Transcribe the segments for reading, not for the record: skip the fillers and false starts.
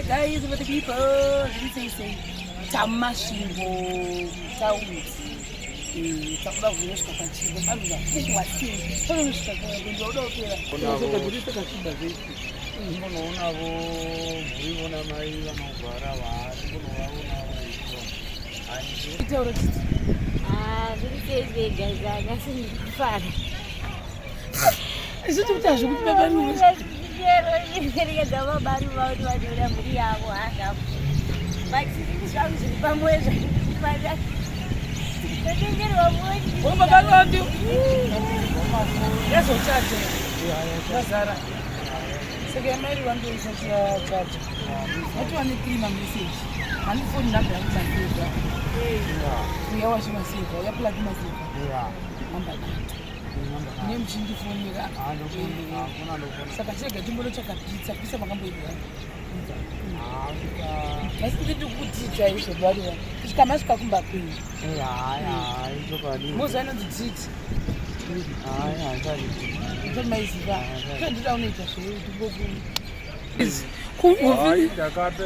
Guys, with the people, zviri sei sei? Tamasvingo mutaundi. Eh, takuda kuzonosvika pachimbo paruva kukuwa sei? Panonosvika kuenda uda kupera. Ndinoonavo mhuri vona mai vanogwara vaari kunovaonavo iko. Itaura titi. Ah, zviri sei sei guys, nhasi ndiri kufara. Isu tikuti hazvikuti baba Ruva. Chero baba Ruva kuti vanoda mhuri yavo hazvavo. But inini zvangu zviri pamwoyo zvandikufarira. Ndotengerwa moni. Oh, baba Ruva ndi. Yazochaja. Yazara. Saka yamai Ruva ndo isati yachaja. Yatova ne 3 mamessage. Hani phone number yangu maseva. Uya wacho maseva, uya plug maseva. Namba nato. Ne muchindifonera. Saka chirega timbonotsvaka pizza, pizza makamboidya. Asi ndiri kuti chaizvo bariwa. Kusvika masvika kumba kwenyu. Moziva inonzi titi. Ndimaiziva. Ndida unoita zvei ndingoku. Ndakata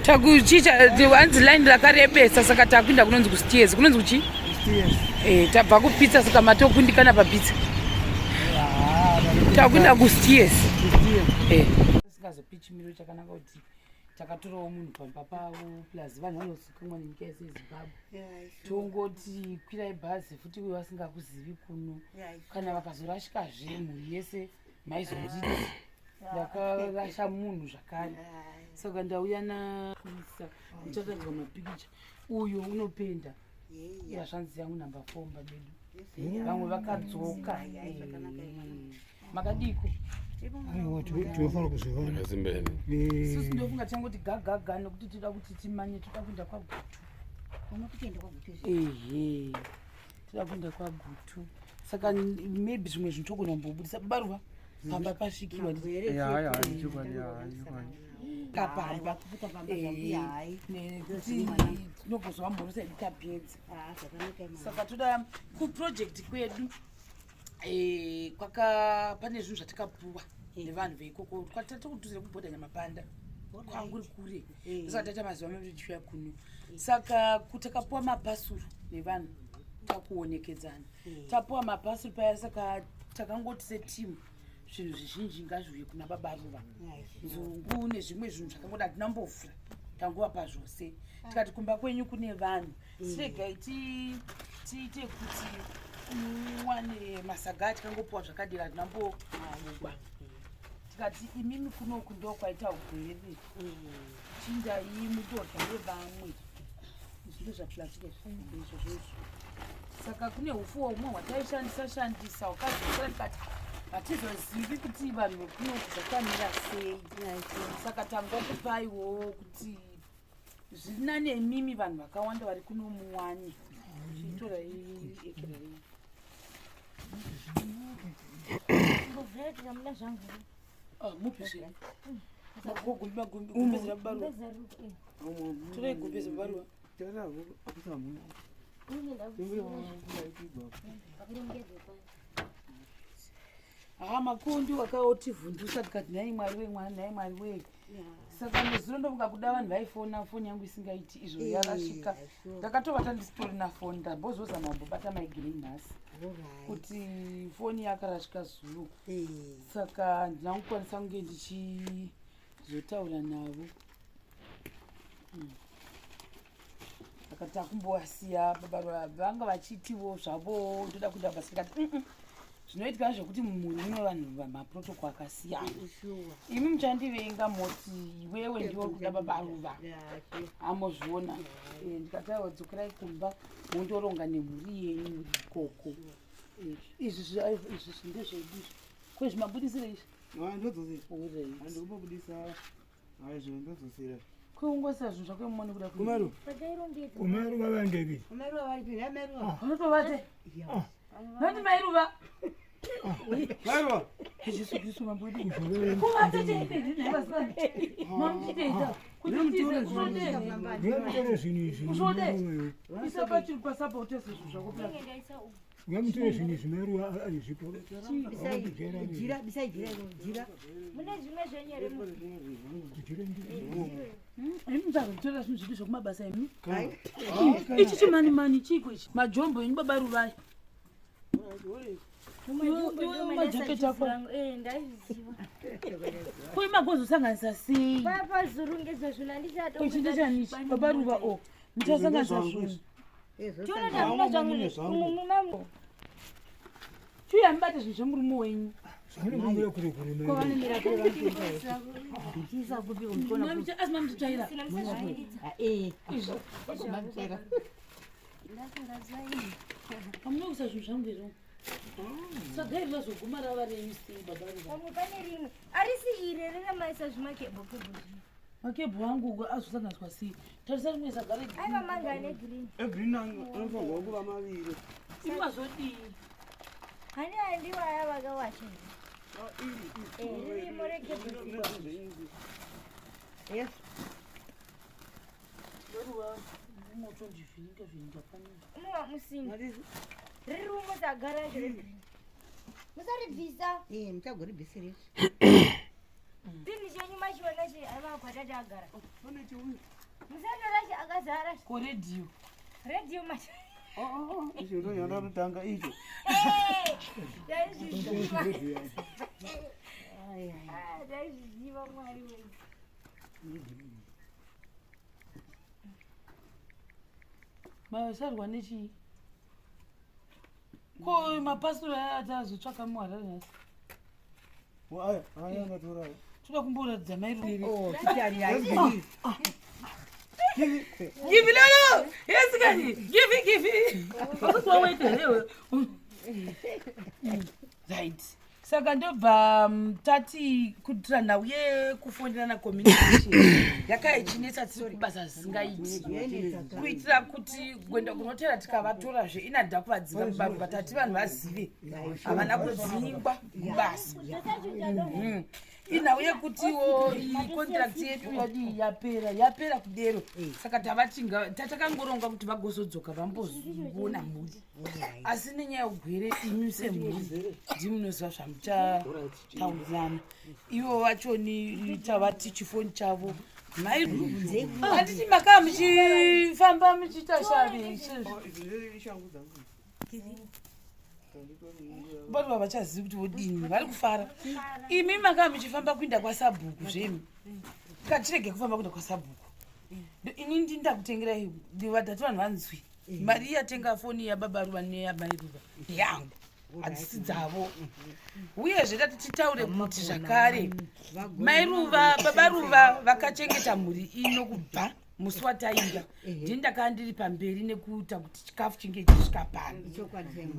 Takuchicha hanzi line rakarebesa saka takuinda kunonzi kusteers kunonzi kuchi? Eh, tabva kupizza saka matokundikana papizza. Takuinda kusteers. Eh. Singazopi chimiro chakanaka kuti takatorawo munhu pamba pavo plus vanhu vanozikamwa nenyika yese yeZimbabwe. Tongoti kwirai bhazi futi uyo vasingakuzivi kuno. Kana vakazorashikazve mhuri yese maizonditi ndakarasha munhu zvakare. Saka ndauya naisa ndicharatidza mapikicha uyo unopenda yazvanzi yangu namba 4 mba medu vamwe vakadzoka. Makadiko Tinofanira kuzivana. Zimbeni. Isusu ndofunga tichangoti gagaga nokuti tinoda kuti timanye toda kuenda kwaGutu. Ehe, toda kuenda kwaGutu saka maybe zvimwe zvinhu togona kumbobudisa baruva pamba pasvikiwa kapamba nekuti tinogozwa mhorosa yedu tapedza. Saka toda kuproject kwedu kwaka pane zvinhu zvatikapuwa nevanhu veikoko kwatatokuduze kubhodha Nyamapanda kwanguri kure saka taita mazuva maviri tichiuya kuno. Saka takapuwa mapasuru nevanhu takuonekedzana tapuwa mapasuru paya. Saka takangoti setimu zvinhu zvizhinji ngazviuye kuna baba Ruva, nzungu nezvimwe zvinhu zvakangoda hatina mbovhura tangovapa zvose. Tikati kumba kwenyu kune vanhu, siregai tiite kuti muwane masaga atikangopuwa zvakadira hatinambogwa. Tikati imimi kunoku ndo kwaita ugwere, chindai mudodya nevamwe zvinhu zvaplastika izvo zvezvo. Saka kune ufu humwe hwataishandisa shandisa hwakazosara, tikati hatizozivi kuti vanhu vekunoku zvakamira sei. Saka tangokupaiwo kuti zviri nani imimi vanhu vakawanda vari kuno muwane. Chitorai ekerei. Mbovhera tikamuda zvangu. Mupi zve gumbezi rabaruwa, torai gumbezi baruwa. Pakurongedzwa. Ha, makundi wakaotivhundusa tikati nhai Mwari we mwana, nhai Mwari we. Saka nezuro ndofunga kuda vanhu vaifona foni yangu isingaiti izvo yarashika. Ndakatovata ndisitorina foni, ndambozozama kumbobata maigreen nhasi kuti foni yakarashika zuro, saka handina kukwanisa kunge ndichizotaura navo. Saka takumbovasiya baba vanga vachitiwo zvavo ndoda kuenda basa, ndikati Zvinoitika zvekuti mumhuri mune vanhu maprotocol akasiyana. Imi muchandivenga moti iwewe ndiwe kuda baba Ruva, amozviona. Ndikati aiwa, dzokerai kumba mondoronga nemhuri yenyu muri ikoko. Izvi izvi ndezvedu izvi kwezvimabudisiro izvi. Ndodzosera. Alright. Handikubudisa aizvo, ndodzosera. Kweungoisa zvinhu zvako imone kuda. Kumaru. Patairongedza. Kumaru vavandevi. Unotovate noti mairuva. Aiwa. Jesu Kristu mambo wedu. Kuvata chaipedzi nhai vasikana. Mamuchitoita. Kuti tize kusvode. Uyamutore zvinhu izvi. Kusvode. Isa pachiri pasapa utese zvinhu zvako pera. Uyamutore zvinhu izvi maruva arizvipo. Jira, bisai jira iro, jira. Mune zvimwe zvenyu here mu? Imi muchazotora zvinhu zvipi zvekumabasa imi? Ichi chimani mani chiiko ichi? Majombo enyu baba Ruvai. Iwe majaketi ako. Eh, ndaizviziva. Ko imagozosanganisa sei? Papa zurungedzo zvino handichato. Ichi ndechani ichi? Baba Ruva o. Muchasanganisa zvinhu. Tiona hamuna zvangu. Muma Chiuya mubate zvinhu zvemurume wenyu. Zvanomira kure kure mai. Kwanomira kure vanotoenda. Ndichiisa kupi kumukona Mami, asi mamuchitsvaira. Eh. Amunokuisa zvinhu zvangu here? Sagai rinozoguma rava renyu sei baba Ruva? Pamwe pane rimwe. Arisi iri reramaisa zvimakebhokebho zvino. Makebho angu azosanganiswa sei? Tarisa rimwe saga regreen. Aiva manga ane green. Egreen anofanirwa kuva maviri. Imazodii? Hani handiwo aya vakawacha. Eh, ririmo rekebho. Yes. Ruva motondivhiringa vhiringa pano. Muwa musina. Riri umo saga racho regreen. Musaribvisa. Eh, muchagoribvisira izvi. Chinhu chenyu machiona chi aiva gwatati agara. Musatora chi akazara. Ko redhiyo? Radio machi. Icho ndochandakutanga icho. Eh, Ndaizviziva. Ah, Ndaizviziva Mwari wedu. Masarwa nechii? Ko mapasura aya atazotsvaka muHarare nhasi? Aya, aya angatora. Toda kumboratidza mai Ruva. Oh, chichari yayi. Give lolo! Yes kani. Give give. Wasati wawaita here iwe? Right. Saka ndobva tati kuitira nhau yekufonderana communication yaka ichinetsa tiri kubasa zvisingaiti kuitira kuti kuenda kunotera tikavatorazve inadha kuvadzinga kubasa tati vanhu vazive havana kudzingwa kubasa. Inhau yekutiwo contract yedu yadii yapera yapera kudero saka tavati tatakangoronga kuti vagozodzoka vambozoona mhuri asi nenyaya yeugwere imi semhuri ndimunoziva zvamuchataurirana ivo vachoni tavati chifoni chavo mai handiti makaa muchifamba muchiita shavi Ishangu dzangu. Baba vachazivi kuti vodini vari kufara. Imi makaa muchifamba kuinda kwasabhuku zvemi. Katirege kufamba kuinda kwasabhuku. Ini ndindakutengerai vatatu vanhu vanzwi. Mari yatenga foni yababa Ruva neyamai Ruva yangu. Hadzisi dzavo. Uyezve tati titaure kuti zvakare mai Ruva baba Ruva vakachengeta mhuri ino kubva musi watainda. Ndini ndakaa ndiri pamberi nekuita kuti chikafu chinge chisvika pano.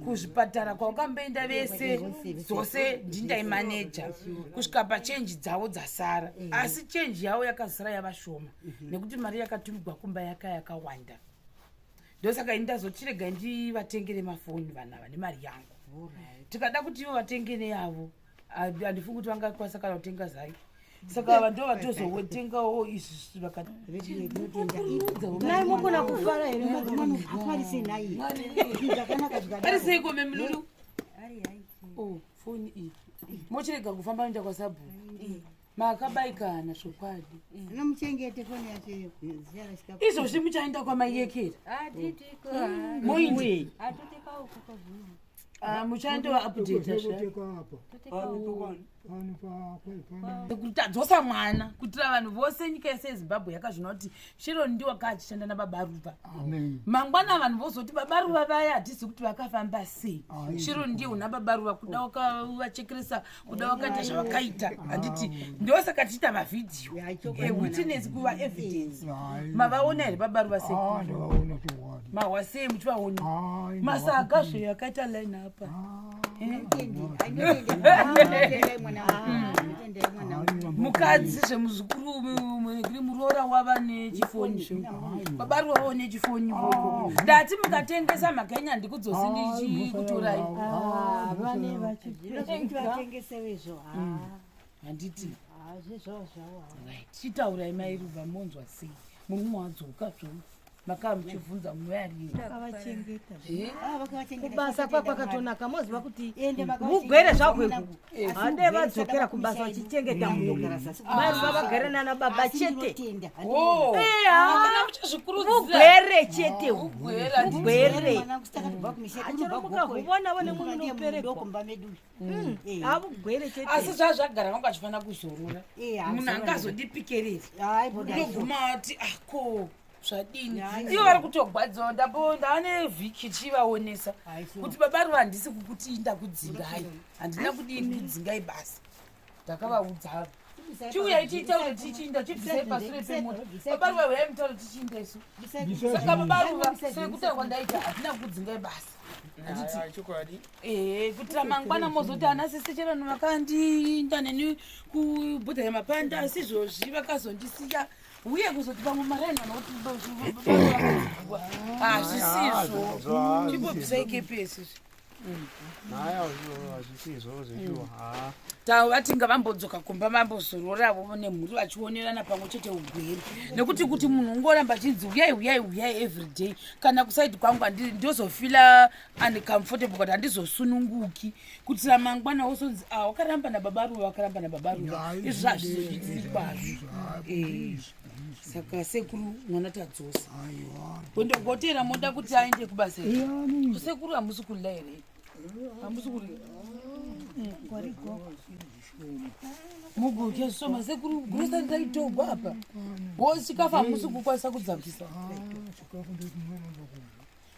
Kuzvipatara kwawakamboenda vese dzose ndindaimaneja kusvika pachenji dzavo dzasara asi chenji yavo yakazosara yava shoma nekuti mari yakatumigwa kumba yaka yakawanda ndosaka ini ndazotirega ndivatengere mafoni vanhu ava nemari yangu tikada kuti ivo vatenge neyavo handifungi kuti vangakwanisa kana kutenga zai saka ava ndo vatozotengawo izvi Nai mukona kufara here afarise nai. Zvakanaka zvikadaro. ari seiko memululu oh foni iyi mochirega kufamba noenda kwasabhuku makabaikana zvokwadi. Nomuchengete foni yacho iyo. Ziyara chikafu. Izvozvi muchaenda kwamaiyekera moindi muchaendova updata zva Kuteka apa. Pano pa pano. Kuti tadzosa mwana kuitira vanhu vose nyika yese yeZimbabwe yakazvona kuti Sharon ndiwo kaa achishanda nababa Ruva. Amen. Mangwana vanhu vozoti baba Ruva vaya hatisi kuti vakafamba sei. Ai. Sharon ndiye una baba Ruva kuda wakavachekeresa kuda wakaita zvavakaita handiti ndosaka tichiita mavhidhiyo ewitness kuva evidence. Ai. Mavaona here baba Ruva sei? Ah, ndavaona chokwadi. Mahwa sei muchivaona? Ai, Masaga zve akaita line apa. Tendai mwana wangu. Tendai mwana wangu. Mukadzi zvemuzukuru kuri muroora wava nechifoni, baba ruvawo nechifoni voko. Ndati mukatengesa mhaka handikudzosi ndichikutorai. Vane vachiti vatengesewo izvo. Handiti? Zvezvavo zvavo. Right, chitaurai mairuva, monzwa sei murume wadzoka zvo makaa muchibvunza munoyarini? Vakavachengeta. Kubasa kwakwakanaka, moziva kuti Ende vugwere zvahwehu Asi hade mugwere vadzokera sada kubasa kumisha vachichengeta mhuri, Ndogara zasi. mairuva vagare nana baba Asi chete. ndinotenda. Kana muchizvikurudzira. Vugwere chete. Ugwere, handiti? Vugwere. Mwanangu, sitakatobva kumisha yedu, Achero unobva Gokwe. mukahuvona vone Ndiye munoperekwa. mudoko medu. Avugwere chete. Asi zvazvagara vanga vachifanira kuzorora. Munhu Munhu angazondipikereri, unoguma ati ako zvadini? Hayi. Ivo vari kutogwadziwa. Ndapo ndaane vhiki chivaonesa kuti baba ruva handisi kukuti ndakudzingai, handina kudini kudzingai basa, ndakavaudza. Chiuyai tiitaure tichinda, chibvisai pasure pemota. Baba ruva, uyai mutaure tichinda isu. Saka baba ruva, sekutaura kwandaita, handina kudzingai basa, handiti? Chokwadi. Ehe, kuitira mangwana mozoti ana sisi chevanhu vakandiinda neni kubhodha yemapanda, asi izvozvi vakazondisiya, uye kuzoti pamwe maraini vanoti hazvisizvo. Chimbobvisai kepesi. Haya, hazvisizvo zveshuwa, ha. Tavati ngavambodzoka kumba, vambozororavo nemhuri vachionerana pamwe chete ugwere, nekuti kuti munhu ungoramba achinzi uyai, uyai, uyai everyday, kana kusaidi kwangu ndozofila uncomfortable kuti handizosununguki, kuitira mangwana wozonzi a wakaramba nababa Ruva, wakaramba nababa Ruva. Izvi hazvizonditiri kwazvo. Saka sekuru, mwana tadzosa kundogotera, moda kuti aende kubasa here? Sekuru, hamusi kurya here? Hamusi kurya? Mugurya zvishoma sekuru, gurosari raitogwa apa wo, chikafu hamusi kukwanisa kudzakisa. Chikafu ndochinonoda kudya.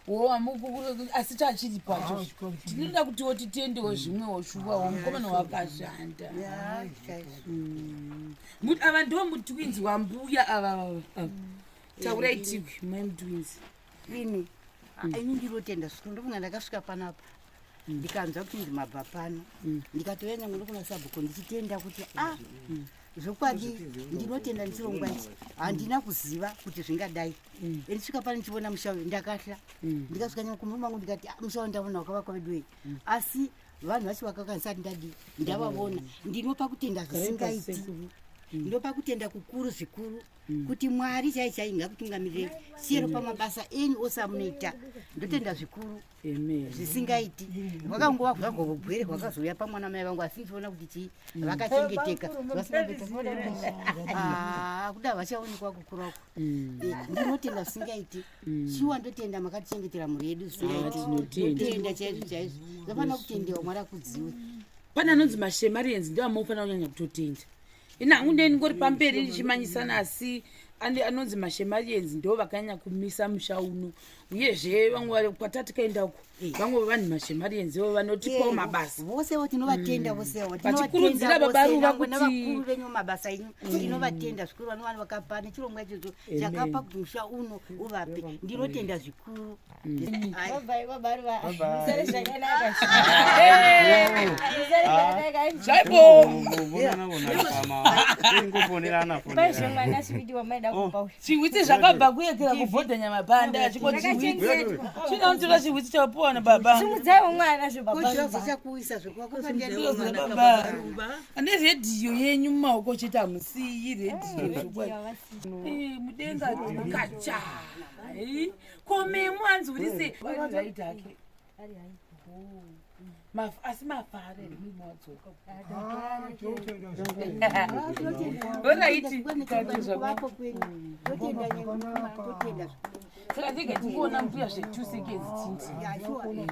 Wo asi chachiri pacho, tinoda kutiwo titendewo zvimwewo shuwawo, mukomana wakashanda. Ava ndo mutwins wambuya ava ava, ava. Taurai tiwi, mai mutwins. Ini ini ndinotenda zvikuru. Ndofunga ndakasvika panapa ndikanzwa kuti ndzi mabva pano, ndikatouya nyange ndokuna sabhuku ndichitenda kuti a zvokwadi ndinotenda nechirongwa ichi. Handina kuziva kuti zvingadai. Ndisvika pano ndichiona musha uyu, ndakahla. Ndikasvika nyange kumurume wangu ndikati, "Ah, musha uyu ndaona wakavakwa vedu wei, asi vanhu vacho vakaka ndisati ndadii ndavavona." Ndinopa kutenda zvisingaiti, ndinopa kutenda kukuru zvikuru kuti Mwari chai chai ngakutungamirei chero pamabasa enyu ose amunoita. Ndotenda zvikuru zvisingaiti. Hwakangova hwagwa ugwere hwakazouya pamwana mai vangu, asi ndichiona kuti chii, vakachengeteka. Ah, kuda vachaonekwa kukura uko. Ndinotenda zvisingaiti shuwa, ndotenda makatichengetera mhuri yedu zvisingaiti. Ndotenda chaizvo chaizvo, zvafanira kutendewa. Mwari akudziwe. Pane anonzi mashemarians, ndo amofanira kunyanya kutotenda. Ina hangu ndeni ngori pamberi ndichimanyisana, asi anonzi mashemarians ndo vakanyanya kumisa musha uno. Uyezve vamwe vari kwatati kaenda uko, vamwe vevanhu mashemarians ivo vanotipawo mabasa. Vosevo tinovatenda vosevo. Vachikurudzira baba Ruva kuti- Navakuru venyu mabasa enyu, tinovatenda zvikuru. Vanhu vakapa nechirongwa ichocho chakapa kuti musha uno uvape, ndinotenda zvikuru. Ai. Bye baba Ruva. Bye-bye. Musare zvakanaka. Musare zvakanaka. Zvaibo. Ingofonerana. Paizve mwana switi wamaida kupa uyu. Chiwitsi zvakabva kuyekera kubhodha nyamapanda, achingoti chiwitsi chinomutora, chiwitsi chapuwa nababa. Simudzaiwo mwana zvebaba Ko Ruva. chakuisa zvekuva Baba, ane redhiyo yenyu mumaoko chete, hamusiyi redhiyo zvokwadi. Mudenga kacha. Ko memo hanzi uri sei? Right hake. Asi mafara here murume wadzoka? Alright. Kuvapo kwenyu, totenda nyangwe, totenda. Saka ndega tingoona mbuya zve 2 seconds tindi. Ya, sure.